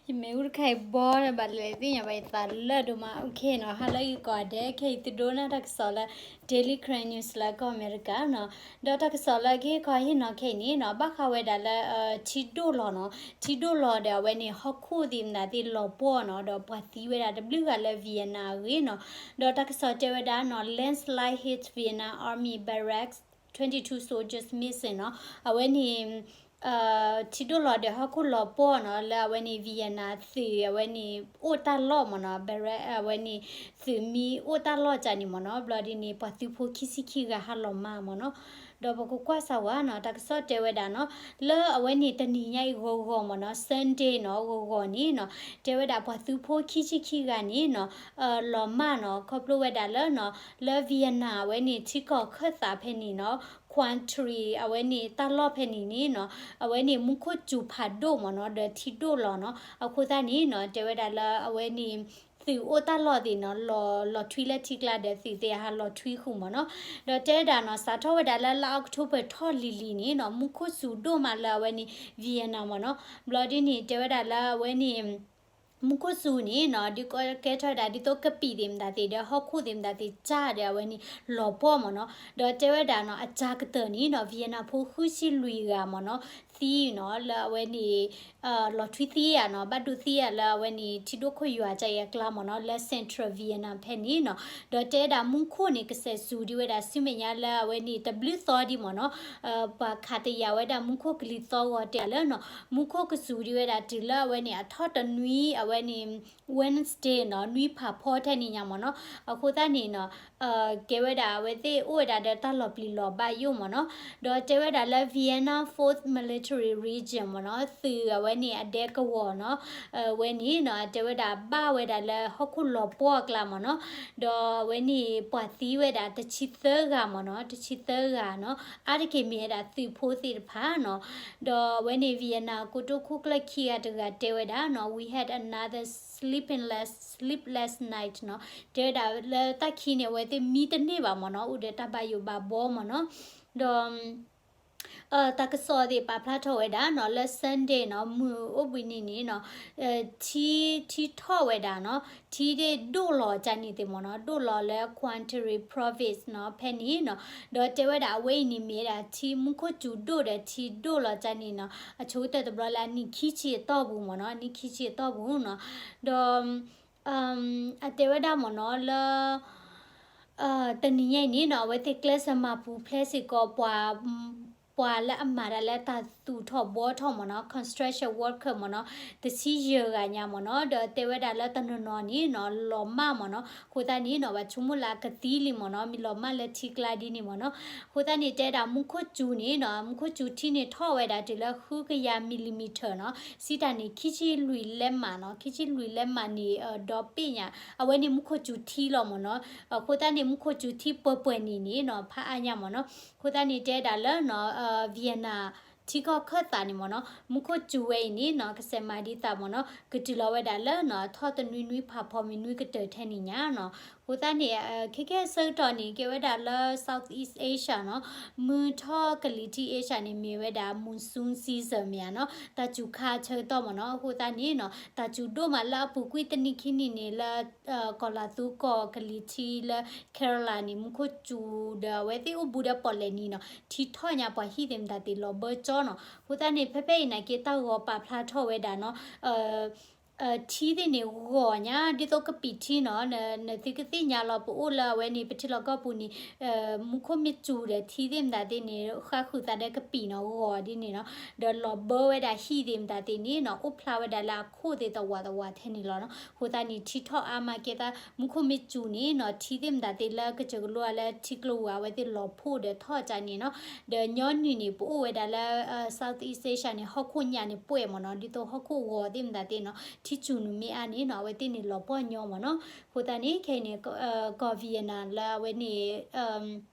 ယမ့ၢ်အူတခါအံၤဘီဒီး ဘၣ်လဲၤသ့ၣ်ညါဘၣ်ယသးလၢဒိၣ်မး okay နီၤ, ဟါလၢအဂ့ၤကိးဂၤဒဲး, ခဲအံၤသုဒိကနၣ်တၢ်ကစီၣ်လၢ Daily Karen News လၢကီၢ်အမဲရကၤနီၤ, ဒီးတၢ်ကစီၣ်လၢအဂ့ၤကိးဂၤဒဲးနီၤ ခဲအံၤန့ၣ်နီၤ ဘၣ်ဃးဝဲဒၣ်လၢ ထံဒိၣ်လီၤနီၤ, ထံဒိၣ်လီၤဒီးအဝဲန့ၣ် ဟီၣ်ခိၣ်သ့ၣ်မတၤသ့ၣ်လီၤပှီၢ်နီၤ, ဒီးပှၤသံဝဲဒၣ်တဘျုးဂၤလၢ Vietnam အဂ့ၢ်နီၤ, ဒီးတၢ်ကစီၣ်တဲဝဲဒၣ်နီၤ landslide hits Vietnam army barracks, twenty-two soldiers missing နီၤ, အဝဲန့ၣ် ထံဒိၣ်လီၤဒီးဟီၣ်ခိၣ်လီၤပှီၢ်နီၤ လၢအဝဲန့ၣ် Vietnam သုးအဝဲန့ၣ် အိၣ်တၢ်လီၢ်မ့ၢ်နီၤ, barrack အဝဲန့ၣ် သုးမံအိၣ်တၢ်လီၢ်ကန့ၣ်မ့ၢ်နီၤ, ဘျီဒ်န့ၣ် ပှၤသုးဖိခံဆံခံဂၤဟါလီၤမၢ်မ့ၢ်နီၤ, ဒီးပကကွၢ်စၢ်ဝဲနီၤ, တၢ်ကစီၣ်တဲဝဲဒၣ်နီၤ, လၢအဝဲန့ၣ်တနံၤညါအံၤဂီၤဂီၤမ့ၢ်နီၤ, Sunday နီၤ ဂီၤဂီၤန့ၣ်နီၤ, တဲဝဲဒၣ်ပှၤသုးဖိခံဆံခံဂၤန့ၣ်နီၤ လီၤမၢ်နီၤ, ခီဖျိဝဲဒၣ်လၢနီၤ လၢ Vietnam အဝဲန့ၣ် ထံကီၢ်ခၢၣ်သးဖဲန့ၣ်နီၤ Quang Tri အဝဲန့ၣ်တၢ်လီၢ်ဖဲန့ၣ်န့ၣ်နီၤ, အဝဲန့ၣ်မူခိၣ်စူၤဖးဒိၣ်မ့ၢ်နီၤ, ဒီးထံဒိၣ်လီၤနီၤ, အဃိသတးန့ၣ်နီၤ တဲဝဲဒၣ်လၢအဝဲန့ၣ် သုးအိၣ်တၢ်လီၢ်သ့ၣ်နီၤ လီၤ လီၤထွံလၢထံကျါဒီးသုးသ့ၣ်အဟးလီၤထွံဃုာ်မ့ၢ်နီၤ, ဒီးတဲဝဲဒၣ်နီၤ စးထီၣ်ဝဲဒၣ်လၢလါ October ထီၣ်လံၤလံၤန့ၣ်နီၤ မူခိၣ်စူၤဒိၣ်မးလၢအဝဲန့ၣ် Vietnam မ့ၢ်နီၤ, ဘျီဒ်န့ၣ် တဲဝဲဒၣ်လၢအဝဲန့ၣ် မူခိၣ်စူၤန့ၣ်နီၤ ဒ်ကဲထီၣ်ဝဲဒၣ်ဒ်သိးကပံာ်သ့ၣ်မတၤသ့ၣ် ဒီးဟီၣ်ခိၣ်သ့ၣ်မတၤသ့ၣ် ကၢ်ဒီးအဝဲန့ၣ် လီၤပှီၢ်မ့ၢ်နီၤ, ဒီးတဲဝဲဒၣ်နီၤ အစှၤကတၢၢ်န့ၣ်နီၤ Vietnam ဖိဃုဆံလွံၢ်ဂၤမ့ၢ်နီၤ သံနီၤ လၢအဝဲန့ၣ် လီၤထွံသံဧါနီၤ ဘၣ်ဒိသံဧါလၢအဝဲန့ၣ် ထံဒိၣ်ခိၣ်ယွၤကါအံၤအကျါမ့ၢ်နီၤ လၢ Central Vietnam ဖဲန့ၣ်နီၤ, ဒီးတဲဝဲဒၣ်မူခိၣ်န့ၣ် ကစဲးစူၤဒ်ဝဲဒၣ်ဆူမဲာ်ညါလၢအဝဲန့ၣ် တဘျုးသီဒံးမ့ၢ်နီၤ, ပှၤခးတယာ်ဝဲဒၣ်မူခိၣ်ကလံၤသီဂီၤတဲလၢနီၤ မူခိၣ်ကစူၤဒ်ဝဲဒၣ်တုၤလၢအဝဲန့ၣ် အထီၣ်တနွံအဝဲန့ၣ် Wednesday နီၤ နွံဖးဖီထဲန့ၣ်ညါမ့ၢ်နီၤ, အဃိသတးန့ၣ်နီၤ ကဲဝဲဒၣ်အဝဲသ့ၣ်အိၣ်ဝဲဒၣ်ဒီးတၢ်လီၤပျံၤလီၤဘၣ်ယိၣ်မ့ၢ်နီၤ, ဒီးတဲဝဲဒၣ်လၢ Vietnam Fourth Military Region မ့ၢ်နီၤ သုးအဝဲန့ၣ်အဒဲကဝီၤနီၤ, ဝဲန့ၣ်နီၤ တဲဝဲဒၣ်ဘၣ်ဝဲဒၣ်လၢဟီၣ်ခိၣ်လီၤပှီၢ်အကျါမ့ၢ်နီၤ, ဒီးအဝဲန့ၣ်ပှၤသံဝဲဒၣ်တဆံသၢဂၤမ့ၢ်နီၤ တဆံသၢဂၤနီၤ, အါတက့ၢ်မ့ၢ်ဝဲဒၣ်သုးဖိသ့ၣ်တဖၣ်နီၤ, ဒီးအဝဲန့ၣ် Vietnam ကိတိာ်ခိၣ်ကျၢၢ်ခံဂၤတဂၤတဲဝဲဒၣ်နီၤ We had another sleepless, sleepless night နီၤ, တဲဝဲဒၣ်လၢတၢ်ခံန့ၣ် အဝဲသ့ၣ်မံတန့ၢ်ဘၣ်မ့ၢ်နီၤ အိၣ်ဒီးတၢ်ဘၣ်ယိၣ်ဘၣ်ဘီမ့ၢ်နီၤ, ဒီး တၢ်ကစီၣ်သ့ၣ်ပာ်ဖျါထီၣ်ဝဲဒၣ်နီၤ လၢ Sunday နီၤ မုၢ်အိၣ်ဘှံးနံၤန့ၣ်နီၤ ထံ ထံထီၣ်ဝဲဒၣ်နီၤ ထံသ့ၣ်ဒိၣ်လီၤကန့ၣ်သ့ၣ်မ့ၢ်နီၤ ဒိၣ်လီၤလၢ Quang Tri Province နီၤ ဖဲန့ၣ်နီၤ, ဒီးတဲဝဲဒၣ်အဝဲအံၤန့ၣ်မ့ၢ်ဝဲဒၣ် ထံမူခိၣ်စူၤဒိၣ်ဒီးထံဒိၣ်လီၤကန့ၣ်နီၤ အဆိကတၢၢ်တဘျီလၢအနံၣ်ခံဆံအတီၢ်ပူၤမ့ၢ်နီၤ နံၣ်ခံဆံအတီၢ်ပူၤနီၤ, ဒီး အတဲဝဲဒၣ်မ့ၢ်နီၤ လၢ တနံၤညါအံၤန့ၣ်နီၤ အဝဲသ့ၣ်ကျဲးစၢးမၤပူၤဖျဲးစ့ၢ်ကီး ပှၤ ပှၤလၢအမၤတၢ်လၢတၢ်သူၣ်ထီၣ်ဘှီထီၣ်မ့ၢ်နီၤ construction worker မ့ၢ်နီၤ တဆံယဲၢ်ဂၤညါမ့ၢ်နီၤ, ဒီးတဲဝဲဒၣ်လၢတနီၤနီၤန့ၣ်နီၤ လီၤမၢ်မ့ၢ်နီၤ, အဃိသတးန့ၣ်နီၤ ပှၤဆိကမိၣ်လၢအကသံလံမ့ၢ်နီၤ မ့ၢ်လီၤမၢ်လၢထံကျါဒ်န့ၣ်မ့ၢ်နီၤ, အဃိသတးန့ၣ် တဲဒၣ်မူခိၣ်စူၤန့ၣ်နီၤ မူခိၣ်စူၤထံန့ၣ်ထီၣ်ဝဲဒၣ်တုၤလၢဃုကယၤ millimeter နီၤ စံးတၢ်န့ၣ် ခံဆံလွံၢ်လဲးမးနီၤ ခံဆံလွံၢ်လဲးမးန့ၣ် ဒီးပ့ၣ်ညါ အဝဲန့ၣ်မူခိၣ်စူၤထံလီၤမ့ၢ်နီၤ, အဃိသတးန့ၣ် မူခိၣ်စူၤထံပှဲၤပှဲၤန့ၣ်န့ၣ်နီၤ ဖးအါညါမ့ၢ်နီၤ, အဃိသတးန့ၣ် တဲဒၣ်လၢနီၤ Vietnam ထံကီၢ်ခၢၣ်သးန့ၣ်မ့ၢ်နီၤ မူခိၣ်စူၤဝဲအံၤန့ၣ်နီၤ ကစဲးမၤဒ်သိးမ့ၢ်နီၤ ကတုၤလီၤဝဲဒၣ်လၢနီၤ ထီၣ်တနွံနွံဖးဖီမ့ၢ်နွံကတၢၢ်ထဲန့ၣ်ညါနီၤ, အဃိသတးန့ၣ် ခဲကဲဆၢကတီၢ်န့ၣ် ကဲဝဲဒၣ်လၢ Southeast Asia နီၤ, မုၢ်ထီၣ်ကလံၤထံး Asia န့ၣ် မ့ၢ်ဝဲဒၣ် monsoon season မ့ၢ်ဧါနီၤ, တၢ်စူၤခါဆၢကတီၢ်မ့ၢ်နီၤ, အဃိသတးန့ၣ်နီၤ တၢ်စူၤဒိၣ်မးလၢအပူၤကွံာ်တနံၣ်ခံနံၣ်န့ၣ်လၢ ကီၢ်လၤသူကီၢ်ကလံၤထံးလၢ Kerala န့ၣ် မူခိၣ်စူၤဒီးအဝဲသ့ၣ်အိၣ်ဘူးဒီးပီၣ်လဲၣ်နံၤနီၤ, ထံထီၣ်ညါပှၤဟံၣ်သ့ၣ်မတၤသ့ၣ်လီၤဘၢကၠီနီၤ, အဃိသတးန့ၣ် ဖဲဖဲအံၤနာ်က့တၢ်ဂီၤပာ်ဖျါထီၣ်ဝဲဒၣ်နီၤ ထံသ့ၣ်န့ၣ်ဂီၤညါ ဒ်သိးကပံာ်ထံနီၤ, နသုကသ့ၣ်ညါလီၤ ပအိၣ်လၢအဝဲန့ၣ် ပထံလီၢ်ကီၢ်ပူၤန့ၣ် မူခိၣ်မ့ၢ်စူၤဒီးထံသ့ၣ်မတၤသ့ၣ်န့ၣ် ဃါဃုာ်သးဒီးကပံာ်နီၤ ဂီၤဒ်န့ၣ်နီၤ, ဒီးလီၤဘၢဝဲဒၣ်ဟံၣ်သ့ၣ်မတၤသ့ၣ်န့ၣ်နီၤ အိၣ်ဖျါဝဲဒၣ်လၢအခိၣ်သ့ၣ်သဝးသဝးထဲန့ၣ်လီၤနီၤ, အဃိသတးန့ၣ် ထံထီၣ်အါမးကဲသး မူခိၣ်မ့ၢ်စူၤန့ၣ်နီၤ ထံသ့ၣ်မတၤသ့ၣ်လၢကစၢၢ်ကလိအလၢထံကျိဧါ အဝဲသ့ၣ်လီၤဖှိၣ်ဒီးထီၣ်ကၠါန့ၣ်နီၤ, ဒီးညီနုၢ်န့ၣ် ပအိၣ်ဝဲဒၣ်လၢ Southeast Asia န့ၣ် ဟီၣ်ခိၣ်ညါန့ၣ်ပှဲၤမ့ၢ်နီၤ, ဒ်သိးဟီၣ်ခိၣ်ဂီၤသ့ၣ်မတၤသ့ၣ်နီၤ, ထံစူၤနုာ်မ့ၢ်အါန့ၣ်နီၤ အဝဲသ့ၣ်န့ၣ်လီၤပှီၢ်ညီမ့ၢ်နီၤ, အဃိသတးန့ၣ် ခဲအံၤန့ၣ် ကီၢ် Vietnam လၢအဝဲန့ၣ်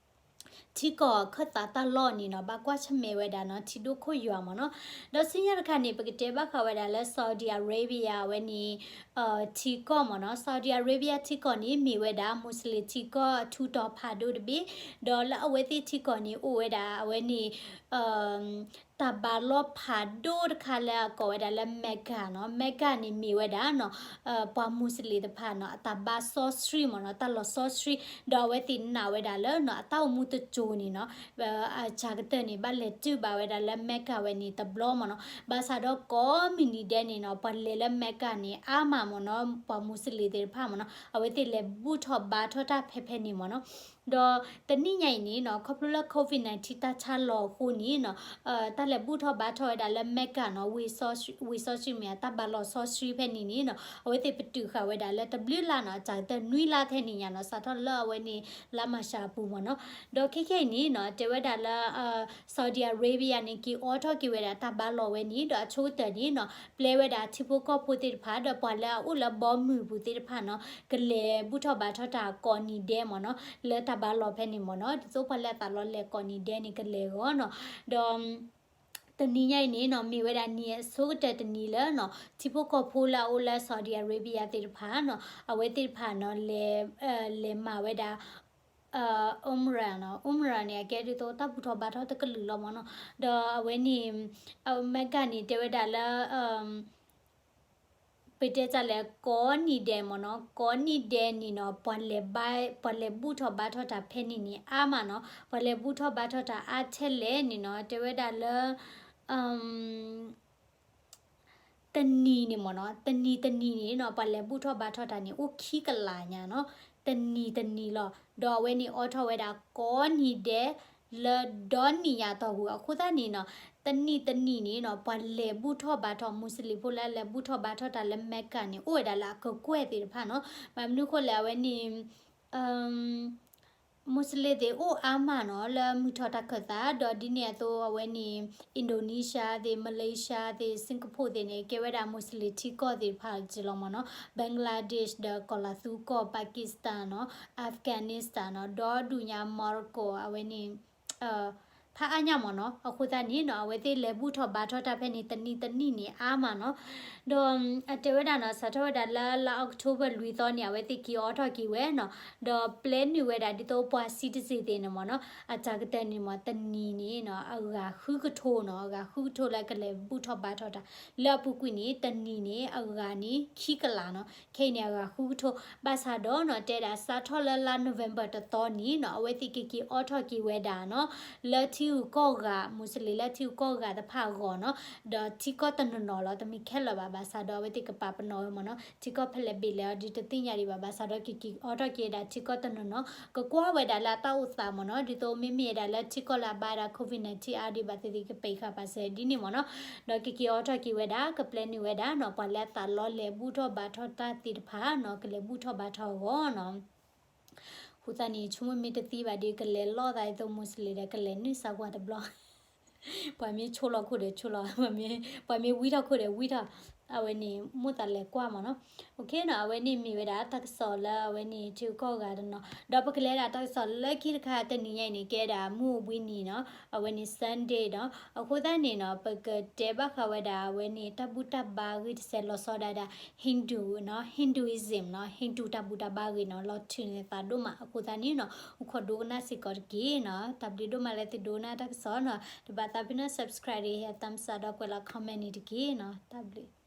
ထံကီၢ်ခၢၣ်သးတၢ်လီၢ်န့ၣ်နီၤ ဘၣ်ကွၢ်ဆၢၣ်မဲာ်ဝဲဒၣ်နီၤ ထံဒိၣ်ခိၣ်ယွၤမ့ၢ်နီၤ. ဒီးဆူညါတခါန့ၣ် ပကတဲဘၣ်ဃးဝဲဒၣ်လၢ Saudi Arabia ဝဲန့ၣ် ထံကီၢ်မ့ၢ်နီၤ. Saudi Arabia ထံကီၢ်န့ၣ် မ့ၢ်ဝဲဒၣ် Muslim ထံကီၢ်ထူးတီၤဖးဒိၣ်တဘ့ၣ်, ဒီးလၢအဝဲသ့ၣ်ထံကီၢ်န့ၣ် အိၣ်ဝဲဒၣ်အဝဲန့ၣ် တၢ်ဘါလီၢ်ဖးဒိၣ်တခါလၢအကိးဝဲဒၣ်လၢ Mecca နီၤ. Mecca န့ၣ်မ့ၢ်ဝဲဒၣ်နီၤ ပှၤ Muslim တဖၣ်နီၤ အတၢ်ဘါစီဆှံမ့ၢ်နီၤ တၢ်လီၤစီဆှံ, ဒီးအဝဲသ့ၣ်နာ်ဝဲဒၣ်လၢနီၤ အတၢ်အိၣ်မူတစိၤန့ၣ်နီၤ အစှၤကတၢၢ်န့ၣ် ဘၣ်လဲၤတုၤဘၣ်ဝဲဒၣ်လၢ Mecca ဝဲန့ၣ်တဘျီမ့ၢ်နီၤ. ဘၣ်ဆၣ်ဒီးကိးမုၢ်နံၤဒဲးန့ၣ်နီၤ ပှၤလဲၤလၢ Mecca န့ၣ် အါမးမ့ၢ်နီၤ ပှၤ Muslim သ့ၣ်တဖၣ်မ့ၢ်နီၤ အဝဲသ့ၣ်လဲၤဘူၣ်ထီၣ်ဘါထီၣ်တၢ်ဖဲဖဲန့ၣ်မ့ၢ်နီၤ. ဒီးတနံၣ်ညါအံၤန့ၣ်နီၤ ခီဖျိလၢ COVID nineteen တၢ်ဆါလီၤအဃိန့ၣ်နီၤ တၢ်လဲၤဘူၣ်ထီၣ်ဘါထီၣ်ဝဲဒၣ်လၢ Mecca နီၤ ဝ့ၢ်စီဆှံမ့ၢ် တၢ်ဘါလီၤစီဆှံဖဲန့ၣ်န့ၣ်နီၤ အဝဲသ့ၣ်ပတုာ်ဃာ်ဝဲဒၣ်လၢတဘျုးလါနီၤ အစှၤကတၢၢ်နွံလါထဲန့ၣ်ညါနီၤ စးထီၣ်လၢအဝဲန့ၣ် လါမၤၡးအပူၤမ့ၢ်နီၤ. ဒီးခဲခဲအံၤန့ၣ်နီၤ တဲဝဲဒၣ်လၢ Saudi Arabia န့ၣ် က့ၤအိးထီၣ်က့ၤဝဲဒၣ်တၢ်ဘါလီၤဝဲန့ၣ် ဒီးအဆိကတၢၢ်န့ၣ်နီၤ ပျဲဝဲဒၣ်ထံဖိကီၢ်ဖိသ့ၣ်တဖၣ် ဒီးပှၤလၢအအိၣ်လၢဘီမုၢ်ပူၤသ့ၣ်တဖၣ်နီၤ ကလဲၤဘူၣ်ထီၣ်ဘါထီၣ်တၢ်ကိးနံၤဒဲးမ့ၢ်နီၤ လၢတၢ်ဘါလီၤဖဲန့ၣ်မ့ၢ်နီၤ ဒ်သိးပှၤလၢအသးလီၤလဲၤကိးနံၤဒဲးန့ၣ် ကလဲၤအဂီၢ်နီၤ. ဒီး တနံၤညါအံၤန့ၣ်နီၤ မ့ၢ်ဝဲဒၣ်နံၤအဆိကတၢၢ်တနံၤလၢနီၤ ထံဖိကီၢ်ဖိလၢအအိၣ်လၢ Saudi Arabia သ့ၣ်တဖၣ်နီၤ အဝဲသ့ၣ်တဖၣ်နီၤ လဲၤ လဲၤမၤဝဲဒၣ် Umrah နီၤ Umrah န့ၣ် အကဲဒ်သိးတၢ်ဘူၣ်ထီၣ်ဘါထီၣ်တကလုာ်လီၤမ့ၢ်နီၤ. ဒီးအဝဲန့ၣ် Mecca န့ၣ် တဲဝဲဒၣ်လၢ ပတဲတၢ်လဲၣ် ကိးနံၤဒဲးမ့ၢ်နီၤ ကိးနံၤဒဲးန့ၣ်နီၤ ပှၤလဲၤဘါ ပှၤလဲၤဘူၣ်ထီၣ်ဘါထီၣ်တၢ်ဖဲန့ၣ်န့ၣ် အါမးနီၤ ပှၤလဲၤဘူၣ်ထီၣ်ဘါထီၣ်တၢ်အါထဲလဲၣ်န့ၣ်နီၤ တဲဝဲဒၣ်လၢ တနံၤန့ၣ်မ့ၢ်နီၤ တနံၤတနံၤန့ၣ်နီၤ ပှၤလဲၤဘူၣ်ထီၣ်ဘါထီၣ်တၢ်န့ၣ် အိၣ်ခံကလးညါနီၤ တနံၤတနံၤလီၤ. ဒီးအဝဲန့ၣ်အိးထီၣ်ဝဲဒၣ် ကိးနံၤဒဲး လၢဒီနံၤညါတီၢ်ပူၤ အဃိသတးန့ၣ်နီၤ တနံၤတနံၤန့ၣ်နီၤ ပှၤလဲၤဘူၣ်ထီၣ်ဘါထီၣ် Muslim ဖိလၢလဲၤဘူၣ်ထီၣ်ဘါထီၣ်တၢ်လၢ Mecca န့ၣ် အိၣ်ဝဲဒၣ်လၢအကကွဲၢ်သ့ၣ်တဖၣ်နီၤ ဘၣ်မနုၤဃိလဲၣ် အဝဲန့ၣ် Muslim သ့ၣ်အိၣ်အါမးနီၤ လၢမုၢ်ထီၣ်တၢ်ခၢၣ်သး ဒီးဒ်န့ၣ်အသိးအဝဲန့ၣ် Indonesia သ့ၣ် Malaysia သ့ၣ် Singapore သ့ၣ်န့ၣ် ကဲဝဲဒၣ် Muslim ထံကီၢ်သ့ၣ်တဖၣ်က့လီၤမ့ၢ်နီၤ Bangladesh ဒီးကီၤလၤသူကီၢ် Pakistan နီၤ Afghanistan နီၤ ဒီဒူၣ်ညါ Morocco အဝဲန့ၣ် ဖးအါညါမ့ၢ်နီၤ အဃိသတးန့ၣ်နီၤ အဝဲသ့ၣ်လဲၤဘူၣ်ထီၣ်ဘါထီၣ်တၢ်ဖဲန့ၣ် တနံၤတနံၤန့ၣ်အါမးနီၤ ဒီးအတဲဝဲဒၣ်နီၤ စးထီၣ်ဝဲဒၣ်လၢလါ October လွံၢ်သီန့ၣ် အဝဲသ့ၣ်က့ၤအိးထီၣ်က့ၤဝဲနီၤ ဒီးပျဲနုာ်ဝဲဒၣ်ဒ်သိးပှၤ citizen သ့ၣ်န့ၣ်မ့ၢ်နီၤ အတၢ်ကတၢၢ်န့ၣ်မ့ၢ် တနံၤန့ၣ်နီၤ အဂၤဃုကထိနီၤ အဂၤဃုကထိလၢကလဲၤဘူၣ်ထီၣ်ဘါထီၣ်တၢ် လၢအပူၤကွံာ်န့ၣ် တနံၤန့ၣ် အဂၤန့ၣ် ခံကလးနီၤ ခဲအံၤန့ၣ် အဂၤဃုကထိ ဘၣ်ဆၣ်ဒီးနီၤ တဲဒၣ်စးထီၣ်လၢလါ November တသီန့ၣ်နီၤ အဝဲသ့ၣ်ကက့ၤအိးထီၣ်က့ၤဝဲဒၣ်နီၤ လၢထံဂုၤကီၢ်ဂၤ Muslim လၢထံဂုၤကီၢ်ဂၤတဖၣ်အဂီၢ်နီၤ ဒီးထံကီၢ်တနီၤနီၤလီၤ တမ့ၢ်ခဲလၢာ်ဘၣ် ဘၣ်ဆၣ်ဒီးအဝဲသ့ၣ်ကပာ်ပနီၣ်ဝဲမ့ၢ်နီၤ ထံကီၢ်ဖဲလဲၣ်ဘ့ၣ်လဲၣ်အီၤဒ်တသ့ၣ်ညါဒံးဘၣ် ဘၣ်ဆၣ်ဒီးကက့ၤအိးထီၣ်က့ၤဝဲဒၣ်ထံကီၢ်တနီၤနီၤ ကကွၢ်ဝဲဒၣ်လၢအတၢ်အိၣ်သးမ့ၢ်နီၤ ဒ်သိးမ့မ့ၢ်ဝဲဒၣ်လၢထံကီၢ်လၢအဘၣ်ဝဲဒၣ် COVID nineteen အါဒံးဘၣ်သ့ၣ်သ့ၣ် ကပာ်ဃာ်ပာ်စၢၤဒ်န့ၣ်မ့ၢ်နီၤ ဒီးကက့ၤအိးထီၣ်က့ၤဝဲဒၣ် ကပျဲနုာ်ဝဲဒၣ်နီၤ ပှၤလၢအသးလီၤလဲၤဘူၣ်ထီၣ်ဘါထီၣ်တၢ်သ့ၣ်တဖၣ်နီၤ ကလဲၤဘူၣ်ထီၣ်ဘါထီၣ်အဂီၢ်နီၤ အဃိသတးန့ၣ် ဆိကမိၣ်မ့ၢ်တသံဘၣ်ဒီး ကလဲၤလီၤသးဒ်သိး Muslim ဒီး ကလဲၤနုာ်စၢ်ကွၢ်တဘျီ ပှၤမ့ၢ်ဆိလီၤခိၣ်ဒီးဆိလီၤ ပှၤမ့ၢ်ဝံထီၣ်ခိၣ်ဒီးဝံထီၣ် အဝဲန့ၣ် မိၣ်သးလဲၤကွၢ်မ့ၢ်နီၤ OK နီၤ အဝဲန့ၣ်မ့ၢ်ဝဲဒၣ်တၢ်ကစီၣ်လၢအဝဲန့ၣ် ထံဂုၤကီၢ်ဂၤတနီၤ ဒီးပကလဲၤဒၣ်တၢ်ကစီၣ်လၢခံတခါတနံၤညါအံၤန့ၣ် ကဲဒၣ်မုၢ်အိၣ်ဘှံးနံၤနီၤ အဝဲန့ၣ် Sunday နီၤ အဃိသတးန့ၣ်နီၤ ပကတဲဘၣ်ဃးဝဲဒၣ်အဝဲန့ၣ် တၢ်ဘူၣ်တၢ်ဘါဂ့ၢ်တစဲးလီၤဆီဒၣ်ဝဲဒၣ် Hindu နီၤ Hinduism နီၤ Hindu တၢ်ဘူၣ်တၢ်ဘါဂ့ၢ်နီၤ လီၤထုးန့ၢ်သးဒိၣ်မး အဃိသတးန့ၣ်နီၤ အိၣ်ခိးဒိကနၣ်စ့ၢ်ကီးတက့ၢ်နီၤ တၢ်ဘျုးဒိၣ်မးလၢသုဒိကနၣ်တၢ်ကစီၣ်နီၤ တဘၣ်သးဖဲနီၤ subscribe ဒီး hit thumbs up ဒီးကွဲးလီၤ comment န့ၣ်တက့ၢ်နီၤ တၢ်ဘျုး